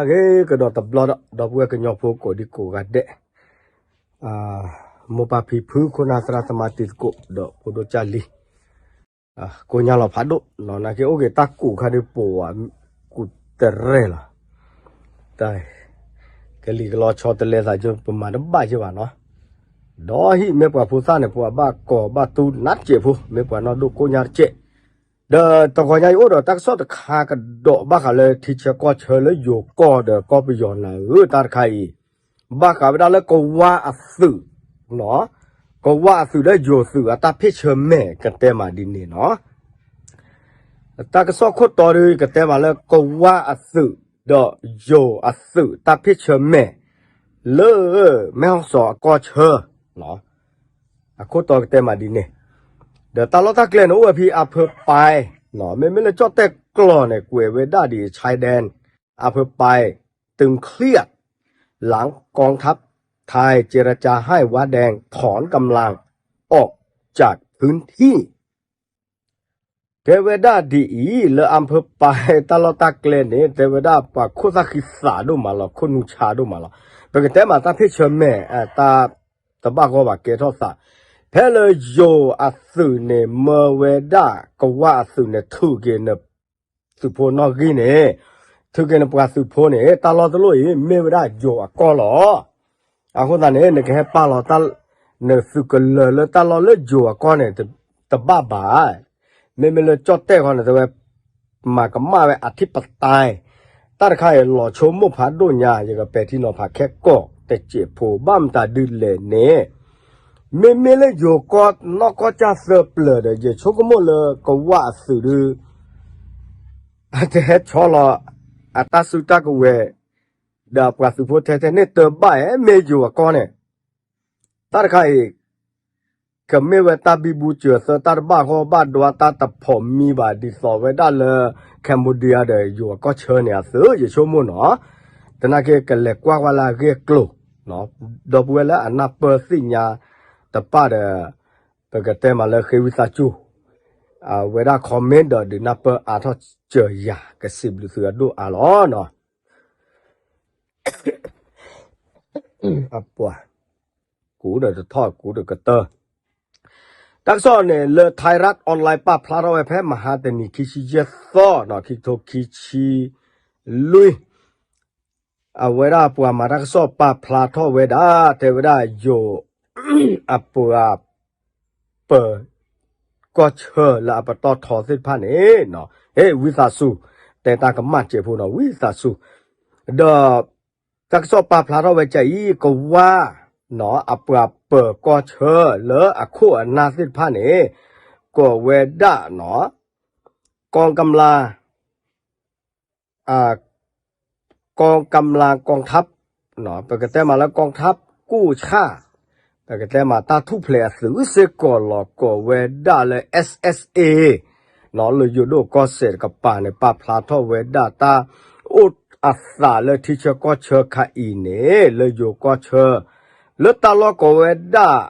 အဂ့ၤကဒီးတဘျီဒီး ဒီပုၢ်ဝဲၢ်ကညီဖိကိးဒံကိးဂၤဒဲး, မိၢ်ပၢ်ဖံဖု ခိၣ်နၢ်သရၣ်သမါတံၤသကိး ဒီးဖိဒိၣ်ကၢ်လံၤ, ကိးညါလီၤဖးဒိၣ်နီၤ, နာ်က့အိၣ်က့ၤတၢ်ကူးခါဒုးပိာ်ကူးတရဲၣ်လီၤ. တၢ် ကလံၤကလီဆီတလဲသးကၠိ ပမၤတဘၣ်ယဲဘၣ်နီၤ, ဒီးဟံၣ်မ့ၢ်ပှၤဖိသၣ်န့ၣ် ပှၤဘၣ်ကီၤဘၣ်သူနးတစဲးဖိ မ့ၢ်ပှၤနီၢ်ဒိၣ်ကိးညါတစဲး, ဒီးတဂီၤညါအံၤအိၣ်ဒီးတၢ်ကစီၣ်တခါကဒီးဘၣ်ဃးလၢ ထံဆၢကီၢ်ဆၢလၢယိၤကီၢ်ဒီးကီၢ်ပယီၤနၤဧၢ တၢ်တခါအံၤ, ဘၣ်ဃးဝဲဒၣ်လၢကဝါအသုးနီၤ, ကဝါအသုးလၢယိၤသုးအတၢ်ဖ့ၣ်ဆၢမဲာ် ကတဲမးဒ်န့ၣ်နီၤ. တၢ်ကစီၣ်ခိၣ်တီဒုး ကတဲမးလၢကဝါအသုး ဒီးယိၤအသုးတၢ်ဖ့ၣ်ဆၢမဲာ် လၢ မဲၣ်ဟီၣ်စီအကီၢ်ဆၢ အခိၣ်တီကတဲမးဒ်န့ၣ်, ဒီးတၢ်လီၢ်တၢ်ကျဲန့ၣ် အိၣ်ဝဲဖဲအဖၢပၢ်, မ့မ့ၢ်လၢကၠီၣ်တဲၣ်ကျီၢ်န့ၣ် ကွဲးဝဲဒၣ်ဒ် ชายแดน อำเภอปาย ตึงเครียด หลังกองทัพไทยเจรจาให้ว้าแดงถอนกำลังออกจากพื้นที่ တဲဝဲဒၣ်ဒ်အံၤ လၢအဖၢပၢ်တၢ်လီၢ်တၢ်ကျဲန့ၣ် တဲဝဲဒၣ်ပှၤခိၣ်သၣ်ဃံသးဒိၣ်မးလီၤ, ခိၣ်နူာ်ဆါဒိၣ်မးလီၤ. ပကတဲမးတၢ်ဖ့ၣ်ဆၢမဲာ် တၢ်တဘၣ်ဂီၢ်ဘၣ်ကဲထီၣ်သး, ဖဲလၢယိၤအသုးန့ၣ် မၢဝဲဒၣ်ကဝါအသုးန့ၣ် ထုးက့ၤနသုးဖိနီၣ်ဂံၢ်န့ၣ်, ထုးက့ၤနပှၤသုးဖိန့ၣ် တၢ်လီၢ်တလီၢ်အံၤ မ့ၢ်ဝဲဒၣ်ယိၤအကီၢ်လီၤ. အဃိသတးန့ၣ် နကဟဲပာ်လီၤ နသုးကလၢၤလၢတၢ်လီၢ်လၢယိၤအကီၢ်န့ၣ် တဘၣ်ဘၣ်. မ့မ့ၢ်လၢကၠီၣ်တဲၣ်ခီန့ၣ် တဲဝဲ မၤကမၣ်ဝဲအထံပတၢၢ်, တၢ်တခါအံၤလီၤဆိကမိၣ်ဖးဒိၣ်ညါ ယကပဲာ်ထံနီၤဖးခဲကိာ်တစဲးဖိ ဘၣ်မတၤဒ်လဲၣ်န့ၣ်, မ့မ့ၢ်လၢယိၤကီၢ်နီၢ်ကီၢ်ကၢ်သၢပျၢၤဒီး ယဆိကမိၣ်လၢကဝါအသုးဒုး အတဟဲဆီလီၤ အတၢ်စုတၢ်ကဝဲၤ, ဒီးပှၤသုးဖိထဲထဲန့ၣ်တဘၣ် မ့ၢ်ယိၤအကီၢ်န့ၣ်, တၢ်တခါအံၤ ကမ့ၢ်ဝဲတၢ်ဘံဘူစၢၤသၢ တၢ်တဘၣ်ဂီၢ်ဘၣ်ဒွါ တၢ်တဖိးမံဘၣ် ဒ်သိးဝဲဒၣ်လၢ Cambodia ဒီးယိၤအကီၢ်ဆၢန့ၣ်အသုး ယဆိကမိၣ်နီၤ, သနာ်က့ကလဲၤကွၢ်ကွၢ်လၢအဂ့ၢ်အကျိၤ, ဒီပုၢ်ဝဲၢ်လၢအနၢ်ပၢၢ်သ့ၣ်ညါတပၣ်ဒီး ပကတဲမးလၢဃ့ဝံသးစူၤ, အဝဲဒၣ် comment ဒီးဒုးနၢ်ပၢၢ်အါထီၣ်စၢၤယၤ ကစံးဘျုးသုအဒိၣ်အါလီၤနီၤ. အပှၤ ကူဒီးတထီၣ်ကူဒီးကတၢၢ်, တၢ်ကစီၣ်န့ၣ်လၢ Thai Rat Online ပာ်ဖျါထီၣ်ဝဲဖဲမဟါတနံၤ ခံဆံယဲၢ်သီ ခံကထိခံဆံလွံၢ်, အဝဲဒၣ်ပှၤမၤတၢ်ကစီၣ်ပာ်ဖျါထီၣ်ဝဲဒၣ် တဲဝဲဒၣ်ယိၤ အပှၤ ပၢၤ ကီၢ်ဆၢလၢအပတီၢ်ထီသ့ၣ်တဖၣ်န့ၣ်, ဟ့ၣ် ဝံသးစူၤ တဲတၢ်ကမၣ်စဲးဖိနီၤ ဝံသးစူၤ, ဒီး တၢ်ကစီၣ်ပာ်ဖျါထီၣ်ဝဲကအံၤ ကဝါ အပှၤပၢၤကီၢ်ဆၢလၢအခိၣ်အနၢ်သ့ၣ်တဖၣ်န့ၣ် ကိးဝဲဒၣ်နီၤ กองกำลัง กองกำลังกองทัพ ပကတဲမးလၢ กองทัพกู้ชาติ ပကတဲမးတၢ်ထူၣ်ဖျဲးအသုးစ့ၢ်ကီးလီၤ ကိးဝဲဒၣ်လၢ SSA လၢယိၤဒိၣ်ကီၢ်စဲၣ်တကပၤန့ၣ် ပာ်ဖျါထီၣ်ဝဲဒၣ်တၢ်အိၣ်အသးလၢထံဆၢကီၢ်ဆၢခါအံၤန့ၣ် လၢယိၤကီၢ်ဆၢ လၢတၢ်လီၢ်ကိးဝဲဒၣ်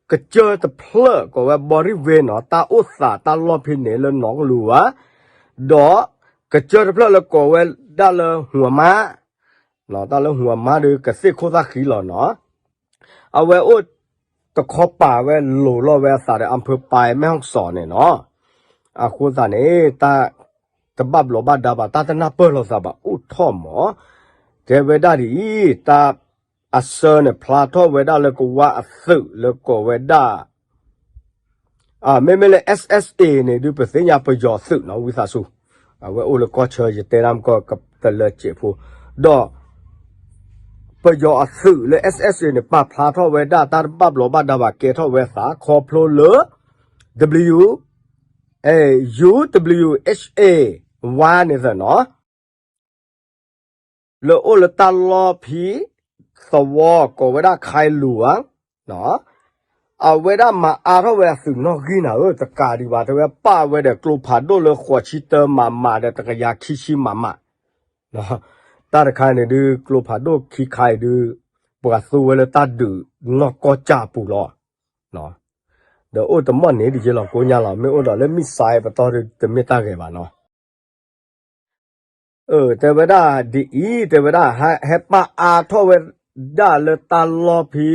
ကစၢၢ်တဖျၢၣ် ကိးဝဲ บริเวณ နီၤ တၢ်အိၣ်သးတၢ်လီၢ်ဖဲန့ၣ်လၢနီၢ်ကလူၤဧါ, ဒီးကစၢၢ်တဖျၢၣ်လၢကိးဝဲဒၣ်လၢ หัวม้า တၢ်လၢ หัวม้า ဒီးကသ့ၣ်ခိၣ်သၣ်ဃံလီၤနီၤ, အဝဲအိၣ်တခီပၤဝဲလိၤလီၤဝဲအသးဒီး อำเภอปาย แม่ฮ่องสอน န့ၣ်နီၤ, အဃိသတးန့ၣ် တၢ်တဘၣ်ဘျီးဘၣ်ဒါဘၣ် တၢ်တနၢ်ပၢၢ်လိာ်သးဘၣ်အိၣ်ထီၣ်မး, တဲဝဲဒၣ်ဒ်အံၤ တၢ် အဆၢန့ၣ် ဖျါထီၣ်ဝဲဒၣ်လၢကဝါအသုးလၢကိးဝဲဒၣ် မ့မ့ၢ်လၢ SSA န့ၣ် ဒုးပသ့ၣ်ညါပယီၤသုးနီၤ ဝံသးစူၤ, အဝဲအိၣ်လၢကီၢ်ဆၢ ယတဲတၢ်မကီၢ်ကတလၢစဲးဖိ, ဒီး ပယီၤအသုးလၢ SSA န့ၣ် ပာ်ဖျါထီၣ်ဝဲဒၣ်တၢ်တဘၣ်ဘျီးဘၣ်ဒါဘၣ်ကဲထီၣ်ဝဲသး ခီဖျိလၢ W, UWHA ဝါန့ၣ်သ့ၣ်နီၤ လၢအိၣ်လၢတၢ်လီၢ်ဖံသဝီ ကိးဝဲဒၣ် ခဲလူဝ် ဧါ, အဝဲဒၣ်မၤအါထီၣ်ဝဲအသုးနီၣ်ဂံၢ်နၤဧၢ, တကးဒံးဘၣ် တဲဝဲပာ်ဝဲဒီးကျိဖးဒိၣ်လၢဃိးဆံတၢမးမးဒီးတကယၤခံဆံမးမး, တၢ်တခါန့ၣ်ဒုး ကျိဖးဒိၣ်ခံခါအံၤဒုး ပှၤသူဝဲလၢတၢ်ဒုးနီၢ်ကီၢ်ကၢ်အပူၤလီၤ, ဒီးအိၣ်တမီၢ်န့ၣ်ဒ်ယဲလီၤကိညါလီၤ, မ့ၢ်အိၣ်ဒီးလၢ missile ပတီၢ်ဒုး တမ့ၢ်တၢ်ဂဲၤဘၣ်နီၤ. တဲဝဲဒၣ်ဒ်အံၤ, တဲဝဲဒၣ် ဟဲပာ်အါထီၣ်ဝဲဒၣ်လၢတၢ်လီၢ်ဖဲ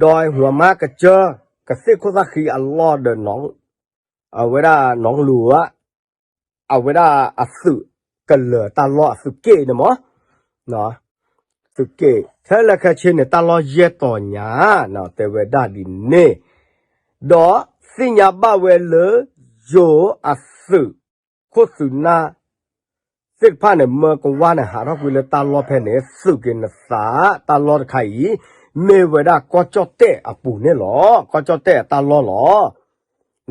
ဒွဲၣ်ဟူးမါကစၢၢ် ကသ့ၣ်ခိၣ်သၣ်ဃံအလီၢ်ဒီး အဝဲဒၣ်နီၢ်လူၤဧါ, အဝဲဒၣ်အသုးကလၢၤတၢ်လီၢ်အသုးက့ၣ်န့ၣ်မး, သုးက့ၣ် ခဲလၢာ်ခဲဆ့န့ၣ် တၢ်လီၢ်ယဲၢ်တီၤညါ, တဲဝဲဒၣ်ဒ်န့ၣ်, ဒီးသ့ၣ်ညါဘၣ်ဝဲလၢ ယိၤအသုး ခိၣ်သုးနၢ်သ့ၣ်တဖၣ်န့ၣ် မၢကဝၢ်န့ၣ် ဟးထီၣ်ကွံာ်လၢတၢ်လီၢ်ဖဲန့ၣ် သုးက့ၤနသး, တၢ်လီၢ်တခါအံၤ မ့ၢ်ဝဲဒၣ်ကီၢ်ကၠီၣ်တဲၣ်အပူၤန့ၣ်လီၤ. ကီၢ်ကၠီၣ်တဲၣ်အတၢ်လီၢ်လီ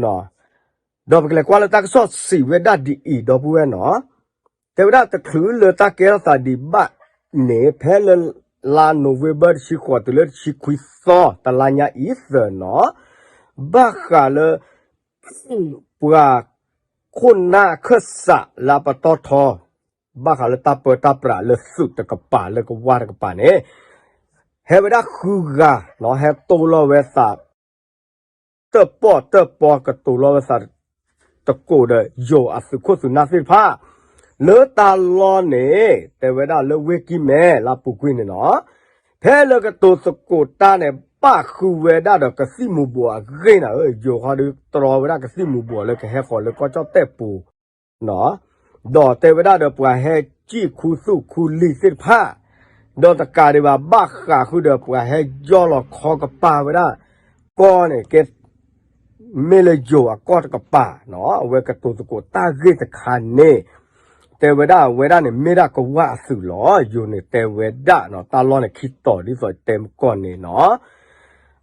ၤ. ဒီးပကလဲၤကွၢ်လၢတၢ်ကစီၣ်စံးဝဲဒၣ်ဒ်အံၤ ဒီပုၢ်ဝဲၢ်နီၤ, တဲဝဲဒၣ်တချုးလၢတၢ်ကဲထီၣ်သးဒံးဘၣ်န့ၣ် ဖဲလၢလါ November တဆံဃိးတုၤလၢတဆံခွံသီ တလါညါအံၤသၢနီၤ, ဘၣ်ဃးလၢ ပှၤခိၣ်နၢ်အခၢၣ်စးလၢအပတီၢ်ထီ ဘၣ်ဃးလၢတၢ်ပၢတၢ်ပြးလၢသုးတကပၤလၢကဝၢ်တကပၤန့ၣ် ဟဲဝဲဒၣ်ဃုဂၤနီၤ, ဟဲတိၢ်လီၤဝဲသး တၢၣ်ပီၣ်တၢၣ်ပီကတိၤလီၤဝဲသး တကိးဒီးယိၤအသုးခိၣ်သုးနၢ်သ့ၣ်တဖၣ် လၢတၢ်လီၢ်န့ၣ် တဲဝဲဒၣ်လၢဝ့ၢ်ကံၢ်မဲလၢပူၤကွံာ်န့ၣ်နီၤ, ဖဲလၢကတိၤသကိးတၢ်န့ၣ် ပၣ်ဃုာ်ဝဲဒၣ်ဒီးကသံၣ်မူၤဘှီးအဂ့ၢ်နၤဧၢ, ယိၤဃီဒုးတြီဝဲဒၣ်ကသံၣ်မူၤဘှီးလၢကဟဲဃီၤလၢကီၢ်ကၠီၣ်တဲၣ်ပူၤ ဒီးတဲဝဲဒၣ်ဒီးပှၤဟဲစံၣ်ခူသူၣ်ခူလံၤသ့ၣ်တဖၣ်, ဒီးတကးဒံးဘၣ် ဘၣ်ဃးဃုာ်ဒီးပှၤဟဲယီၢ်လီၤခီကပၤဝဲဒၣ် ကီၢ်န့ၣ် ကဲ မ့ၢ်လၢယိၤအကီၢ်တကပၤနီၤ, အဝဲကတိၤသကိးတၢ်ဂ့ၢ်တခါန့ၣ် တဲဝဲဒၣ်အဝဲဒၣ်န့ၣ် မ့ၢ်ဒၣ်ကဝၢ်အသုးလီၤ. ယိၤန့ၣ်တဲဝဲဒၣ်နီၤ, တၢ်လီၢ်န့ၣ်ခံတီၤဒ်သိးတဲမကီၢ်န့ၣ်နီၤ,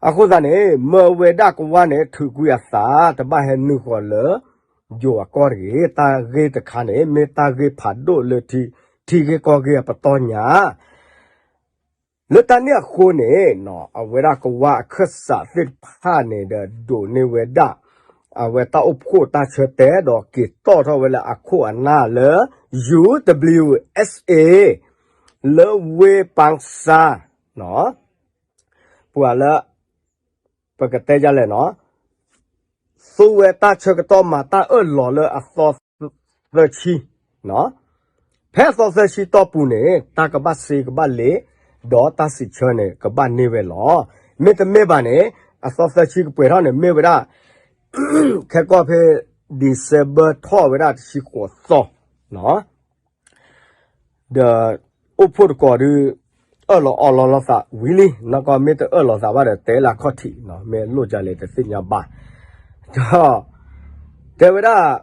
အဃိသတးန့ၣ် မၢဝဲဒၣ်ကဝၢ်န့ၣ် ထုးကွံာ်အသး တဘၣ်ဟဲနုာ်ဃီၤလၢ ယိၤအကီၢ်တဂ့ၤ. တၢ်ဂ့ၢ်တခါန့ၣ် မ့ၢ်တၢ်ဂ့ၢ်ဖးဒိၣ်လၢ ထံဂ့ၢ်ကီၢ်ဂ့ၢ်အပတီၢ်ညါ လၢတၢ်န့ၣ်အဃိန့ၣ် အဝဲဒၣ်ကဝၢ်အခၢၣ်စးသ့ၣ်တဖၣ်န့ၣ်ဒီး ဒိးန့ၢ်ဝဲဒၣ် အဝဲတၢ်အိၣ်ဖှိၣ်တၢ်ဆၢတဲာ် ဒီးက့ၤတီၣ်ထီၣ်ဝဲလၢအခိၣ်အနၢ်လၢ ယူၣ် ဒဘလံးယူၣ် အ့း အ့း လၢဝ့ၢ်ပၣ်စါ ပှၤလၢ ပကတဲဒ်လဲၣ်နီၤ, သူဝဲတၢ်ဆၢကတီၢ်မၤတၢ်အၢၣ်လီၤလၢအသီသၢဆံ, ဖဲအသီသၢဆံတီၢ်ပူၤန့ၣ် တၢ်ကဘၣ်စ့ကဘၣ်လ့ၤ, ဒီးတၢ်စံးဆၢန့ၣ် ကဘၣ်န့ၢ်ဝဲလီၤ. မ့တမ့ၢ်ဘၣ်န့ၣ် အသီသၢဆံကပှဲၤထီၣ်န့ၣ် မ့ၢ်ဝဲဒၣ် ခဲကီၢ်ဖဲ December ထီၣ်ဝဲဒၣ်တဆံဃိးသီ ဒီး အိၣ်ဖှိၣ်တကိးဒုး အၢၣ်လီၤအီလီၤလိာ်သးဝံၤလံ, နီၢ်ကီၢ်မ့ၢ်တအၢၣ်လီၤသးဘၣ်ဒီး တဲလၢခီၣ်ထံးနီၤ, မ့ၢ်လိၣ်ဒ်လဲၣ်တသ့ၣ်ညါဘၣ်, ဒီး တဲဝဲဒၣ်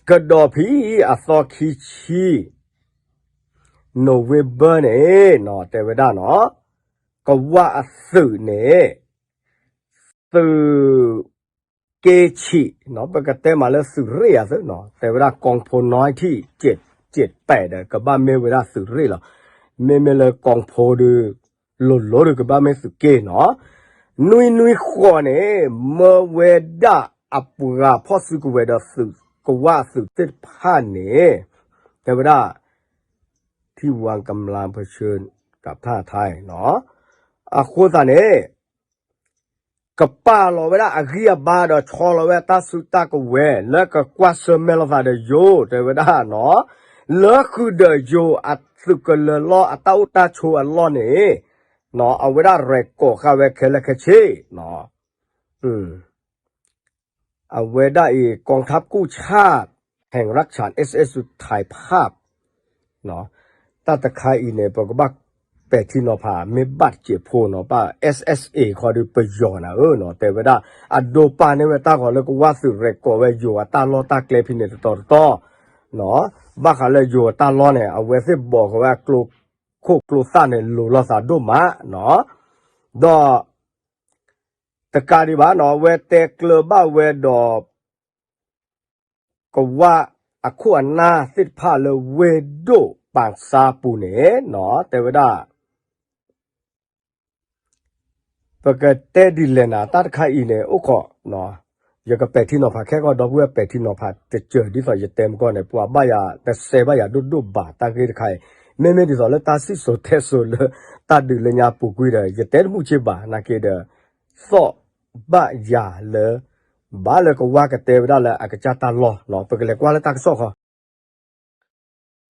ကဒီးဖဲအသီခံဆံ November န့ၣ် တဲဝဲဒၣ်နီၤ, ကဝၢ်အသုးန့ၣ် သုး က့ဆံး, ပကတဲမးလၢသုးရ့ၣ်အသိးနီၤ, တဲဝဲဒၣ် กองพลน้อยที่ เจ็ดเจ็ดแปด ဒီး ကဘၣ်မ့ၢ်ဝဲဒၣ်သုးရ့ၣ်လီၤ. မ့မ့ၢ်လၢ กองพล ဒီး လိၤလိၤဒီး ကဘၣ်မ့ၢ်သုးက့နီၤ. နွံနွံဃိးန့ၣ် မၢဝဲဒၣ်အပှၤဖီၣ်စုကဝဲၤဒီးသုးကဝၢ်အသုးသ့ၣ်တဖၣ်န့ၣ် တဲဝဲဒၣ် ထံဝၣ်ကမျၢၢ်ပၢဆှၢကထါထါနီၤ, အဃိသတးန့ၣ် ကပာ်လီၤဝဲဒၣ်အဂံၢ်အဘါဒီးဆီလီၤဝဲတၢ်စုတၢ်ကဝဲၤ လၢကကွၢ်ဆၢၣ်မဲာ်လိာ်သးဒီးယိၤ တဲဝဲဒၣ်နီၤ, လၢဃုာ်ဒီးယိၤအသုးကလၢၤလီၢ်အတၢ်အိၣ်တၢ်ဆိးအလီၢ်န့ၣ် အဝဲဒၣ်ရဲၣ်ကီၢ်ဃာ်ဝဲခဲလၢာ်ခဲဆ့ အဝဲဒၣ်အံၤ กองทัพกู้ชาติแห่งรัฐฉาน เอสเอส ถ่ายภาพ တၢ်တခါအံၤန့ၣ် ပကဘၣ်ပဲာ်ထံနီၤဖး မ့ၢ်ဘၣ်တစဲးဖိနီၤ, ဘၣ် SSA ခီဒုးပယီၤနၤဧၢနီၤ, တဲဝဲဒၣ် အဒိပာ်န့ၢ်ဝဲတၢ်ဂီၤလၢကဝၢ်သုးရဲၣ်ကီၢ်ဝဲယိၤအတၢ်လီၢ်တၢ်ကျဲဖဲန့ၣ်တတီၤတတီၤ, ဘၣ်ဃးလၢယိၤအတၢ်လီၢ်န့ၣ် အဝဲသ့ၣ်ဘီၣ်ဃီဝဲအကျိခိၣ်ကျိသၣ်န့ၣ် လိၤလိာ်သးဒိၣ်မးနီၤ, ဒီး တကးဒံးဘၣ်နီၤ, အဝဲတဲကျၢၤဘၣ်ဝဲဒီး ကဝၢ်အခိၣ်အနၢ်သ့ၣ်တဖၣ်လၢဝ့ၢ်ဒိၣ်ပၣ်စါပူၤန့ၣ်နီၤ, တဲဝဲဒၣ် ပကတဲဒ်လဲၣ်နၤ, တၢ်တခါအံၤန့ၣ် အိၣ်ခိး, ယကပဲာ်ထံနီၤဖးခဲကီၢ် ဒီပုၢ်ဝဲၢ်ပဲာ်ထံနီၤဖးတစၢၢ် ဒ်သိးယတဲမကီၢ်န့ၣ် ပှၤဘၣ်ယၤတစဲးဘၣ်ယၤဒိၣ်ဒိၣ်ဘၣ် တၢ်ဂ့ၢ်တခါအံၤ, မ့မ့ၢ်ဒ်သိးလၢတၢ်စံၣ်စိၤတဲစိၤလၢ တၢ်ဒုးလၢညါပူၤကွံာ်ဒီး ယတဲတမုာ်က့ဘၣ် နာ်က့ဒီး သီၣ်ဘၣ်ယၤလၢ ဘၣ်လၢကဝၢ်ကတဲဝဲဒၣ်လၢအကစၢ်တၢ်လီၢ်နီၤ, ပကလဲၤကွၢ်လၢတၢ်ကစီၣ်ခီ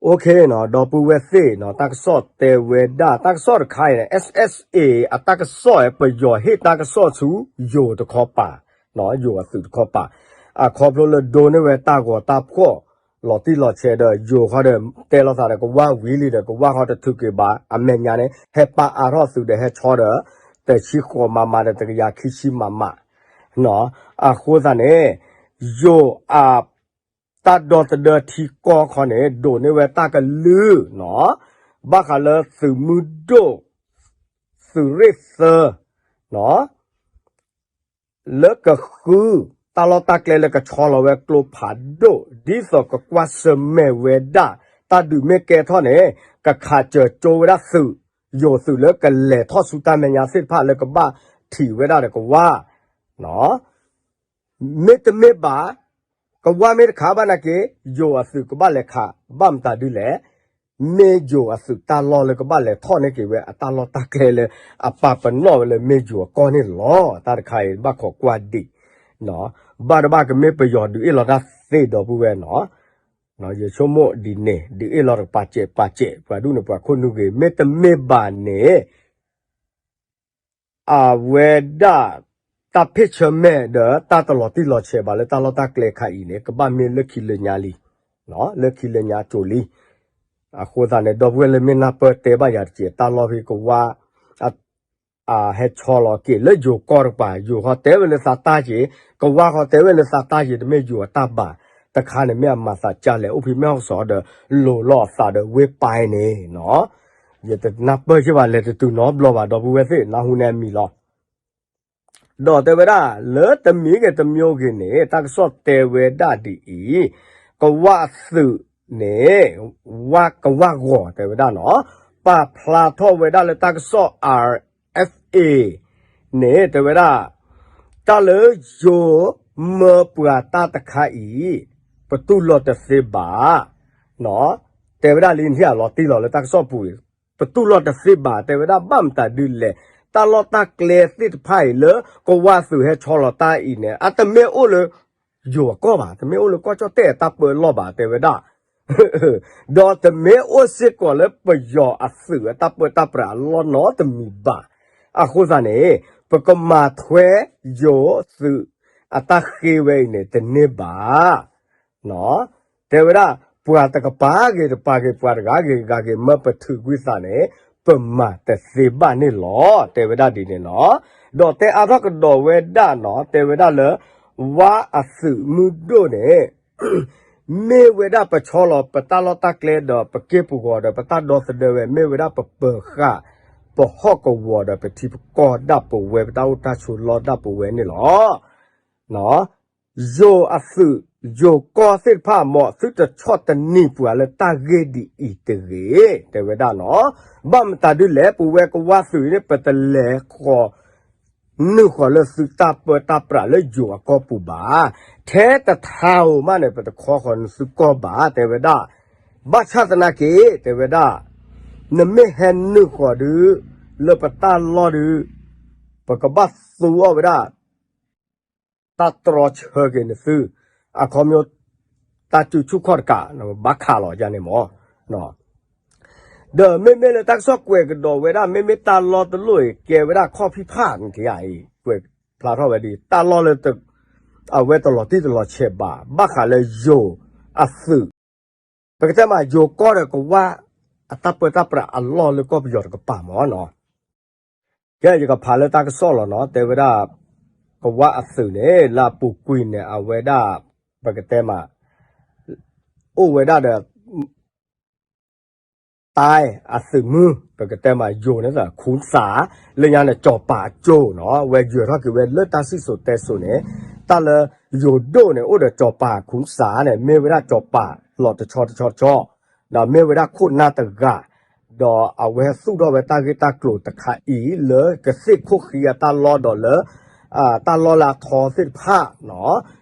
OK နီၤ ဒီပုၢ်ဝဲၢ်သ့ၣ်နီၤ တၢ်ကစီၣ်တဲဝဲဒၣ် တၢ်ကစီၣ်တခါအံၤန့ၣ် SSA အတၢ်ကစီၣ်အံၤ ပယီၤဟ့ၣ်တၢ်ကစီၣ်ဆူ ယိၤတခီပၤ, ယိၤအသုးတခီပၤ, အခီဖျိလၢဒိးန့ၢ်ဝဲတၢ်ဂီၤတၢ်ဖှီၣ် လီၤတံၢ်လီၤဆဲးဒီး ယိၤဃီဒီး တဲလိာ်သးဒီးကဝၢ်ဝံၤလံဒီး ကဝၢ်ဃီတထုးက့ၤဘၣ် အမဲာ်ညါန့ၣ် ဟဲပာ်အါထီၣ်သုးဒီးဟဲဆီဒီး တဆံဃိးမမဒီးတကယၤခံဆံမမ အဃိသတးန့ၣ် ယိၤအ တၢ်ဒီသဒၢထံကီၢ်ခီန့ၣ် ဒိးန့ၢ်ဝဲတၢ်ကလုၢ်နီၤ, ဘၣ်ဃးလၢသုးမုၢ်ဒိၣ် သုးရ့ၣ်သၢနီၤ လၢကဃု တၢ်လီၢ်တၢ်ကျဲလၢကဆီလီၤဝဲကျိဖးဒိၣ် ဒ်သိးကကွၢ်ဆၢၣ်မဲာ်ဝဲဒၣ် တၢ်ဒုးမ့ၢ်ကဲထီၣ်န့ၣ် ကခးစၢၤကၠိဝဲဒၣ်သုး ယိၤသုးလၢကလဲၤထီၣ်ဆူတၢ်မဲာ်ညါသ့ၣ်တဖၣ်လၢကဘၣ်ထံၣ်ဝဲဒၣ်ဒီးကဝၢ် မ့တမ့ၢ်ဘၣ် ကဝၢ်မ့ၢ်တခးဘၣ်နာ်က့ ယိၤအသုးကဘၣ်လဲၤခး ဘၣ်မတၤဒ်လဲၣ်, မ့ၢ်ယိၤအသုးတၢ်လီၢ်လၢကဘၣ်လဲၤထီၣ်န့ၢ်က့ၤဝဲအတၢ်လီၢ်တၢ်ကျဲလၢ အပာ်ပနီၣ်ဝဲလၢမ့ၢ်ယိၤအကီၢ်န့ၣ်လီၤ. တၢ်တခါအံၤဘၣ်ခိးကွၢ်ဒံး, ဘၣ်တဘၣ်ကမ့ၢ်ပယီၤဒုးအ့ၣ်လီၤတၢ်သ့ဒီပုၢ်ဝဲၢ်နီၤ, ယဆိကမိၣ်ဒ်န့ၣ် ဒုးအ့ၣ်လီၤတကပၤစဲးပာ်စဲး ပှၤဒူၣ်န့ၣ်ပှၤခိၣ်နူာ်ဂ့ၤ မ့တမ့ၢ်ဘၣ်န့ၣ် အဝဲဒၣ် တၢ်ဖ့ၣ်ဆၢၣ်မဲာ်ဒီးတၢ်တလီၤတံၢ်လီၤဆဲးဘၣ်လၢတၢ်လီၢ်တၢ်ကျဲခါအံၤန့ၣ် ကဘၣ်မ့ၢ်လၢခံလၢညါလံ, လၢခံလၢညါကၠိလံ. အဃိသတးန့ၣ် ဒီပုၢ်ဝဲၢ်လၢမ့ၢ်နၢ်ပၢၢ်တဲဘၣ်ယၤတက့ၢ် တၢ်လီၢ်ဖဲကဝၢ် ဟဲဆီလီၤက့ၤလၢယိၤကီၢ်တကပၤ ယိၤဃီတဲဝဲလၢသးတၢ်က့ၤ, ကဝၢ်ဃီတဲဝဲလၢသးတၢ်က့ၤ တမ့ၢ်ယိၤအတၢ်ဘၣ်, တခါန့ၣ်မ့ၢ်အမၤသးကၢ်လဲၣ် အိၣ်ဖဲမဲၢ်ဟီၣ်စီၤဒီး လိၤလီၤအသးဒီးဝ့ၢ်ပၢ်န့ၣ်နီၤ, ယတနၢ်ပၢၢ်က့ၤဘၣ် လဲၤတတုၤနီတဘျီဘၣ် ဒီပုၢ်ဝဲၢ်သ့ၣ် နၢ်ဟူန့ၢ်အမံၤလီၤ. ဒီးတဲဝဲဒၣ် လၢတမံၤဂ့ၤတမံၤဂ့ၤန့ၣ် တၢ်ကစီၣ်တဲဝဲဒၣ်ဒ်အံၤ, ကဝၢ်အသုးန့ၣ် ဝၢ်ကဝၢ်ဂီၤတဲဝဲဒၣ်နီၤ, ပာ်ဖျါထီၣ်ဝဲဒၣ်လၢတၢ်ကစီၣ် RFA န့ၣ် တဲဝဲဒၣ် တၢ်လၢယိၤမၢပှၤတၢ်တခါအံၤ ပတူၢ်လိာ်တသ့ဘၣ် တဲဝဲဒၣ်လံ နထံၣ်အလီၤတံၢ်လီၤလၢတၢ်ကစီၣ်ပူၤ ပတူၢ်လိာ်တသ့ဘၣ် တဲဝဲဒၣ်ဘၣ်မတၤဒ်လဲၣ် တၢ်လီၢ်တၢ်ကျဲသ့ၣ်တဖၣ်အံၤလၢ ကဝၢ်သုးဟဲဆီလီၤတၢ်အံၤန့ၣ် အတမ့ၢ်အိၣ်လၢ ယိၤအကီၢ်ဘၣ် တမ့ၢ်အိၣ်လၢကီၢ်ကၠီၣ်တဲၣ်အတၢ်ပၢလီၢ်ဘၣ် တဲဝဲဒၣ် ဒီးတမ့ၢ်အိၣ်စ့ၢ်ကီးလၢပယီၤအသုးအတၢ်ပၢတၢ်ပြးအလီၢ်နီတမံၤဘၣ်. အဃိသတးန့ၣ် ပကမၤထွဲယိၤသုးအတၢ်ဃ့ဝဲအံၤန့ၣ် တန့ၢ်ဘၣ် တဲဝဲဒၣ် ပှၤတကပၤဂ့ၤတပၤဂ့ၤ ပှၤတဂၤဂ့ၤဂၤဂ့ၤ မၢပထုးကွံာ်သးန့ၣ် ပမၤတသ့ဘၣ်န့ၣ်လီၤ တဲဝဲဒၣ်ဒ်န့ၣ်နီၤ. ဒီးတဲအါထီၣ်ကဒီးဝဲဒၣ်နီၤ တဲဝဲဒၣ်လၢ ဝါအသုးမုၢ်ဒိၣ်န့ၣ် မ့ၢ်ဝဲဒၣ်ပဆီလီၤပတၢ်လီၢ်တၢ်ကျဲဒီး ပက့ၢ်ပဂီၤဒီး ပတၢ်ဒီသဒၢဝဲ မ့ၢ်ဝဲဒၣ်ပပၢၤဃာ် ပဟီၣ်ကဝီၤဒီး ပထံပကီၢ်ဒၣ်ပဝဲ ပတၢ်အိၣ်တၢ်ဆိးလီၢ်ဒၣ်ပဝဲန့ၣ်လီၤ. ယိၤအသုး ယိၤကီၢ်သ့ၣ်တဖၣ် မ်သုတဆီၣ်တနံၤပှၤလၢတၢ်ဂ့ၢ်ဒ်အံၤတဂ့ၤ တဲဝဲဒၣ်နီၤ. ဘၣ်မတၤဒ်လဲၣ် ပဝဲကဝၢ်သုးန့ၣ် ပတလဲၤဃီၤ နုာ်ဃီၤလၢသုတၢ်ပၢတၢ်ပြးလၢယိၤအကီၢ်ပူၤဘၣ်. ထဲတထါဧိၤမးန့ၣ် ပတခီဃီၤနသုကီၢ်ဘၣ် တဲဝဲဒၣ်. ဘၣ်ဆၣ်သနာ်က့ တဲဝဲဒၣ် နမ့ၢ်ဟဲနုာ်ဃီၤဒုး လၢပတၢ်လီၢ်ဒုး ပကဘၣ်သူအီၤဝဲဒၣ် တၢ်တြီဆၢက့ၤနသု အခီပညီ တၢ်စုဆူၣ်ခီၣ်တကး ဘၣ်ခးလီၤယါန့ၣ်မး. ဒီးမ့မ့ၢ်လၢတၢ်ကစီၣ်ကွဲးကဒီးဝဲဒၣ် မ့မ့ၢ်တၢ်လီၢ်တလိၣ်အံၤ ကဲဝဲဒၣ်ခီၣ်ဖံးဖးန့ၣ် ကွဲးဖျါထီၣ်ဝဲဒ် တၢ်လီၢ်လၢ အဝဲတလီၤတံၢ်တလီၤဆဲးဘၣ် ဘၣ်ဃးလၢယိၤအသုး ပကတဲမး ယိၤကီၢ်ဒီးကဝၢ်အတၢ်ပၢတၢ်ပြးအလီၢ်လၢကီၢ်ပယီၤတကပၤမးနီၤ. ကဲ ယကဖးလၢတၢ်ကစီၣ်လီၤနီၤ တဲဝဲဒၣ် ကဝၢ်အသုးန့ၣ် လၢအပူၤကွံာ်န့ၣ် အဝဲဒၣ် ပကတဲမး အိၣ်ဝဲဒၣ်ဒီး တၢ်အသုးမုၢ် ပကတဲမး ယိၤန့ၣ် ခူသး လၢညါန့ၣ် ကၠီၤပၤအကၠိနီၤ အဝဲယွဲၤထီၣ်က့ၤဝဲလၢတၢ်စံၣ်စိၤတဲစိၤန့ၣ် တၢ်လၢယိၤဒိၣ်န့ၣ် အိၣ်ဒီးကၠီၤပၤခူသးန့ၣ် မ့ၢ်ဝဲဒၣ်ကၠီၤပၤလီၤတဆီတဆီတဆီ ဒီးမ့ၢ်ဝဲဒၣ်ခိၣ်နၢ်တဂၤ ဒီးအဝဲသူၣ်ထီၣ်ဝဲတၢ်ဂ့ၢ်တၢ်ကျိၤတခါအံၤ လၢကသ့ၣ်ခိၣ်ဃံအတၢ်လီၢ်ဒီးလၢ တၢ်လီၢ်လၢအထီသ့ၣ်တဖၣ်နီၤ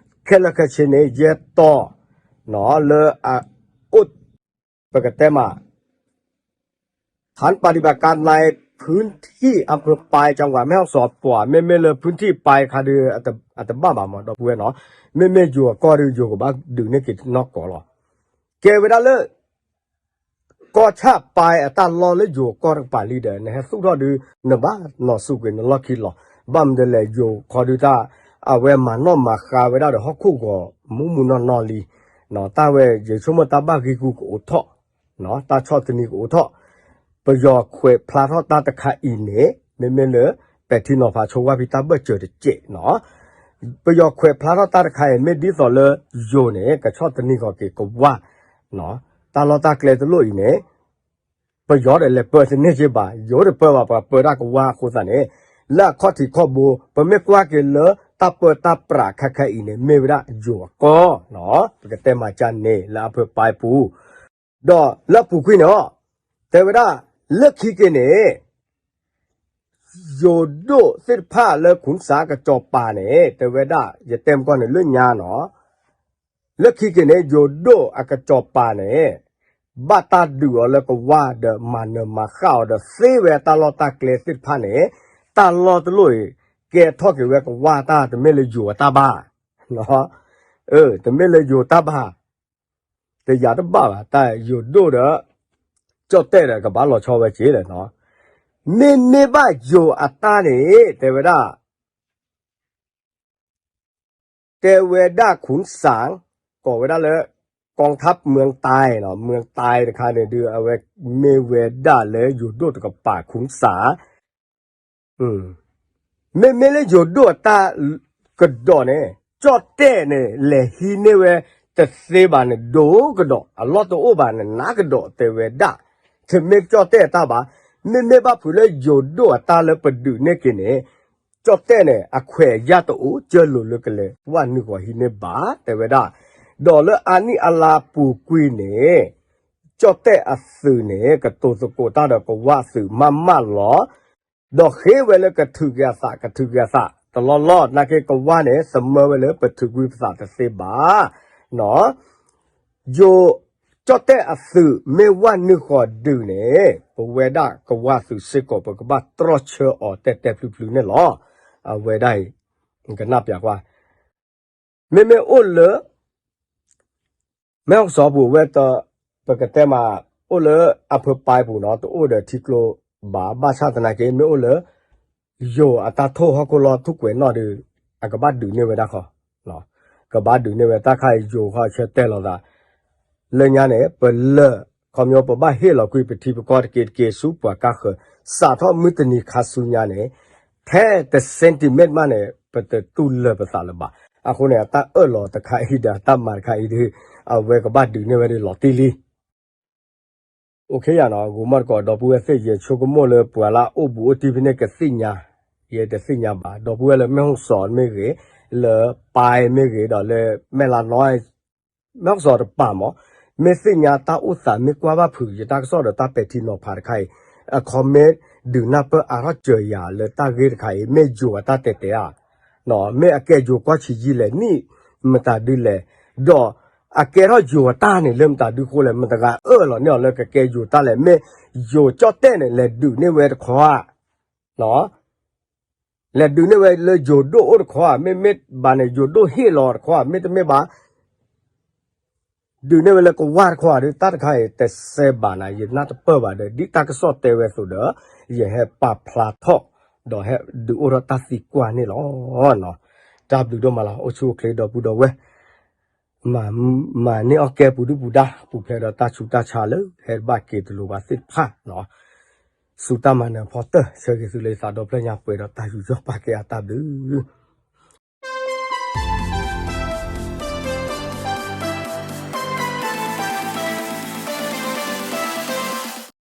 ခဲလၢာ်ခဲဆ့န့ၣ် ယဲၢ်တီၤ လၢအအိၣ် ပကတဲမး ฐานปฏิบัติการในพื้นที่ อำเภอปาย จังหวัดแม่ฮ่องสอน ပှၤ မ့မ့ၢ်လၢ พื้นที่ ပၢ်ခါဒုး အတဘၣ်ဘၣ်မး ဒီပုၢ်ဝဲၢ်နီၤ မ့မ့ၢ်ယိၤအကီၢ်ဒုး ယိၤကဘၣ်ဒုးန့ၢ်က့ၤနီၢ်ကီၢ်လီၤ. ကဲဝဲဒၣ်လၢ ကီၢ်ဆၣ်ပၢ်အတၢ်လီၢ်လၢယိၤကီၢ်တကပၤလံဒီး နဟဲသူၣ်ထီၣ်ဒုး နဘၣ်နီၢ်စူၢ်ကွံာ်နလီၢ်ခံလီၤ. ဘၣ်မနုၤလဲၣ် ယိၤခီဒုးတၢ် အဝဲမၤနီၣ်မၤဃါဝဲဒၣ်ဒီးဟီၣ်ခိၣ်ဂီၤ မူးမူးနီၢ်နီၢ်လံ. တၢ်ဝဲယဆိကမိၣ်တၢ်ဘၣ်ဂံၢ်ဂူာ်ကအိးထီၣ် တၢ်ဆီၣ်သနံးကအိးထီၣ် ပယီၤခွဲးဖျါထီၣ်တၢ်တခါအံၤန့ၣ် မ့မ့ၢ်လၢ ပဲာ်ထံနီၤဖးဆိဝၢ်ဖံတၢ်ဘၢၣ်စၢၤတစဲးနီၤ, ပယီၤခွဲးဖျါထီၣ်တၢ်တခါအံၤ မ့ၢ်ဒ်သိးလၢယိၤန့ၣ် ကဆီၣ်သနံးဃီၤက့ၤကဝၢ် တၢ်လီၢ်တၢ်ကျဲတလိၣ်အံၤန့ၣ် ပယီၤဒီးလဲၤပၢတန့ၢ်က့ဘၣ်, ယိၤတပၢဘၣ် ပှၤပၢတၢ်ကဝၢ်အဃိသတးန့ၣ် လၢအခီၣ်ထံးခီၣ်ဘိ ပမ့ၢ်ကွၢ်က့ၤလၢတၢ်ပၢတၢ်ပြးခဲခဲအံၤန့ၣ် မ့ၢ်ဝဲဒၣ်ယိၤအကီၢ်နီၤ, ပကတဲမၤကၢ်န့ၣ်လၢအဖၢပၢ်ပူၤ ဒီးလၢအပူၤကွံာ်န့ၣ်အီၤ တဲဝဲဒၣ် လၢခံက့ၤန့ၣ် ယိၤဒိၣ်သ့ၣ်တဖၣ်လၢ ခူၣ်စၣ် ကစီၤပၤန့ၣ် တဲဝဲဒၣ် ယတဲမကီၢ်န့ၣ်လၢညါနီၤ, လၢခံက့ၤန့ၣ် ယိၤဒိၣ်အကစီၤပၤန့ၣ် ဘၣ်တၢ်ဒုးအီၤလၢကဝၢ်ဒီးမၤနၢၤမၤဃၣ်အီၤဒီးသ့ဝဲတၢ်လီၢ်တၢ်ကျဲသ့ၣ်တဖၣ်န့ၣ် တၢ်လီၢ်တလိၣ်အံၤ ကဲထီၣ်က့ၤဝဲကဝၢ်တၢ် တမ့ၢ်လၢယိၤအတၢ်ဘၣ် တမ့ၢ်လၢယိၤတၢ်ဘၣ် တယၤတဘၣ်ဘၣ် တၢ်ယိၤဒိၣ်ဒီး ကၠီၣ်တဲၣ်ဒီးကဘၣ်လီၤဆီဝဲက့ၤလၢာ်နီၤ, မ့မ့ၢ်ဘၣ်ယိၤအတၢ်န့ၣ် တဲဝဲဒၣ် တဲဝဲဒၣ် ခူၣ်စၣ် ကိးဝဲဒၣ်လၢ กองทัพเมืองตายနီၤ, เมืองตายတခါန့ၣ်ဒုး အဝဲမ့ၢ်ဝဲဒၣ်လၢယိၤဒိၣ်တကပၤ ခူၣ်စၣ် မ့မ့ၢ်လၢယိၤဒိၣ်အတၢ်ကဒီးန့ၣ် ကၠီၣ်တဲၣ်န့ၣ် လဲၤဟံးန့ၢ်ဝဲတသ့ဘၣ်န့ၣ် ဒိၣ်ကဒီး အလီၢ်တအိၣ်ဘၣ်န့ၣ် နးကဒီးတဲဝဲဒၣ်, တမ့ၢ်ကၠီၣ်တဲၣ်အတၢ်ဘၣ်, မ့မ့ၢ်ဘၣ်ဖုးလၢယိၤဒိၣ်အတၢ်လၢပဒုးန့ၢ်က့ၤန့ၣ် ကၠီၣ်တဲၣ်န့ၣ် အခွဲးအယာ်တအိၣ် ကၢလိာ်လၢကလဲၤဝၢ်နုာ်ဃီၤဟံးန့ၢ်ဘၣ် တဲဝဲဒၣ်, ဒီးလၢအါနံၣ်အါလါပူၤကွံာ်န့ၣ် ကၠီၣ်တဲၣ်အသုးန့ၣ် ကတိၤသကိးတၢ်ဒီးကဝၢ်သုးမးမးလီၤ. ဒီးဃ့ဝဲလၢကထုးက့ၤအသး ကထုးက့ၤအသး တလီၢ်လီၢ် နာ်က့ကဝၢ်န့ၣ် သမၢဝဲလၢပထုးကွံာ်ပသးတသ့ဘၣ် ယိၤကၠီၣ်တဲၣ်အသုးမ့ၢ်ဝၢ်နုာ်ဃီၤဒုးန့ၣ် ပဝဲဒၣ်ကဝၢ်သုးစ့ၢ်ကီး ပကဘၣ်တြီဆၢအီၤတဲတဲဖျုးဖျုးန့ၣ်လီၤ. အဝဲဒၣ်အံၤ ကနၣ်ပျးကွၢ် မ့မ့ၢ်အိၣ်လၢ မဲၢ်ဟီၣ်စီၤပူၤဝဲတ ပကတဲမး အိၣ်လၢအဖၢပၢ်ပူၤနီၤ တအိၣ်ဒီးထံကျိဘၣ် ဘၣ်ဆၣ်သနာ်က့ မ့ၢ်အိၣ်လၢ ယိၤအတၢ်ထိၣ်ဟီၣ်ခိၣ်လီၢ်ထူၣ်ကွဲးနီၣ်ဒီး အကဘၣ်ဒုးန့ၢ်ဝဲဒၣ်ခီ ကဘၣ်ဒုးန့ၢ်ဝဲတၢ်ခါအံၤ ယိၤဃီဆၢတဲာ်လီၤသး လၢညါန့ၣ် ပလၢၢ် ခီပညီပဘၣ်ဟ့ၣ်လီၤကွံာ်ပထံပကီၢ်တက့ၢ်တက့ၢ်ဆူပှၤကါဃၢၤ စးထီၣ်မုၢ်တနံၤခါဆူညါန့ၣ် ထဲတ centimeter မးန့ၣ် ပတတူၢ်လၢာ်ပသးလၢၤဘၣ်. အဃိန့ၣ် အတၢ်အၢၣ်လီၤတခါအံၤဒီး အတၢ်မၤတခါအံၤဒီး အဝဲကဘၣ်ဒုးန့ၢ်ဝဲဒၣ်လီၤတံၢ်လံ အိၣ်ခ့ယၤနီၤ ဂိၤမီၢ်တကိး ဒီပုၢ်ဝဲၢ်သ့ၣ် ယဆိကမိၣ်လၢပှၤလၢအအိၣ်ဘူးအိၣ်တံၢ်ဖဲန့ၣ်ကသ့ၣ်ညါ, ယတသ့ၣ်ညါဘၣ် ဒီပုၢ်ဝဲၢ်လၢမဲၢ်ဟီၣ်စီၤမ့ၢ်ဂ့ၤ, လၢပၢ်မ့ၢ်ဂ့ၤ ဒီးလၢမဲၢ်လါနီၤ မဲၢ်ဟီၣ်စီၤတပၤမး, မ့ၢ်သ့ၣ်ညါတၢ်အိၣ်သး မ့ၢ်ကွၢ်ဘၣ်ဖုးယတၢ်ကစီၣ်ဒီးတၢ်ပဲာ်ထံနီၤဖးတခါအံၤ, အ comment ဒုးနၢ်ပၢၢ်အါထီၣ်စၢၤယၤလၢတၢ်ဂ့ၢ်တခါအံၤ မ့ၢ်ယိၤအတၢ်တဲာ်တဲာ်ဧါ မ့ၢ်အကဲယိၤကွၢ်ဆံးယံာ်လဲၣ်န့ၣ် မတၤဒုလဲၣ်, ဒီးအကဲထီၣ်ယိၤအတၢ်န့ၣ် လၢမတၤဒုဃိလဲၣ် မတဂၤအၢၣ်လီၤန့ၢ်အီၤလၢကကဲယိၤတၢ်လဲၣ်, မ့ၢ်ယိၤကၠီၣ်တဲၣ်န့ၣ် လဲၤဒုးန့ၢ်ဝဲတခီဧါ လဲၤဒုးန့ၢ်ဝဲလၢယိၤဒိၣ်အိၣ်တခီဧါ, မ့မ့ၢ်ဘၣ်န့ၣ် ယိၤဒိၣ်ဟ့ၣ်လီၤတခီဧါ, မ့တမ့ၢ်ဘၣ် ဒုးန့ၢ်ဝဲလၢကဝၢ်တခီဧါဒီး တၢ်တခါအံၤတစဲးဘၣ်နၤ ယနၢ်တပၢၢ်ဘၣ်ဒီး ဒ်တၢ်ကစီၣ်တဲဝဲအသိးဒီး ယဟဲပာ်ဖျါထီၣ် ဒီးဟဲဒုးအိၣ်ထီၣ်တၢ်သံကွၢ်န့ၣ်လီၤ. တၢ်ဘျုးဒိၣ်မးလီၤ အိၣ်ဆူၣ်အိၣ်ချ့ဒီပုၢ်ဒီဝဲၢ် မၤ မၤန့ၢ်အီၣ်ကဲပူၤဒုၣ်ပူၤဒါ ပူၤဖျဲးဒီးတၢ်ဆူးတၢ်ဆါလၢ ဟဲဘၣ်က့ၤတလိၤဘၣ်သ့ၣ်တဖၣ် ဆူတၢ်မၤနၢၤဖီတၢၢ် ဆၢဂ့ၤသုလၢယသးဒီဖျၢၣ်ညါပှဲၤဒီးတၢ်ယူးယီၣ်ပာ်ကဲအတၢ်ဘျုး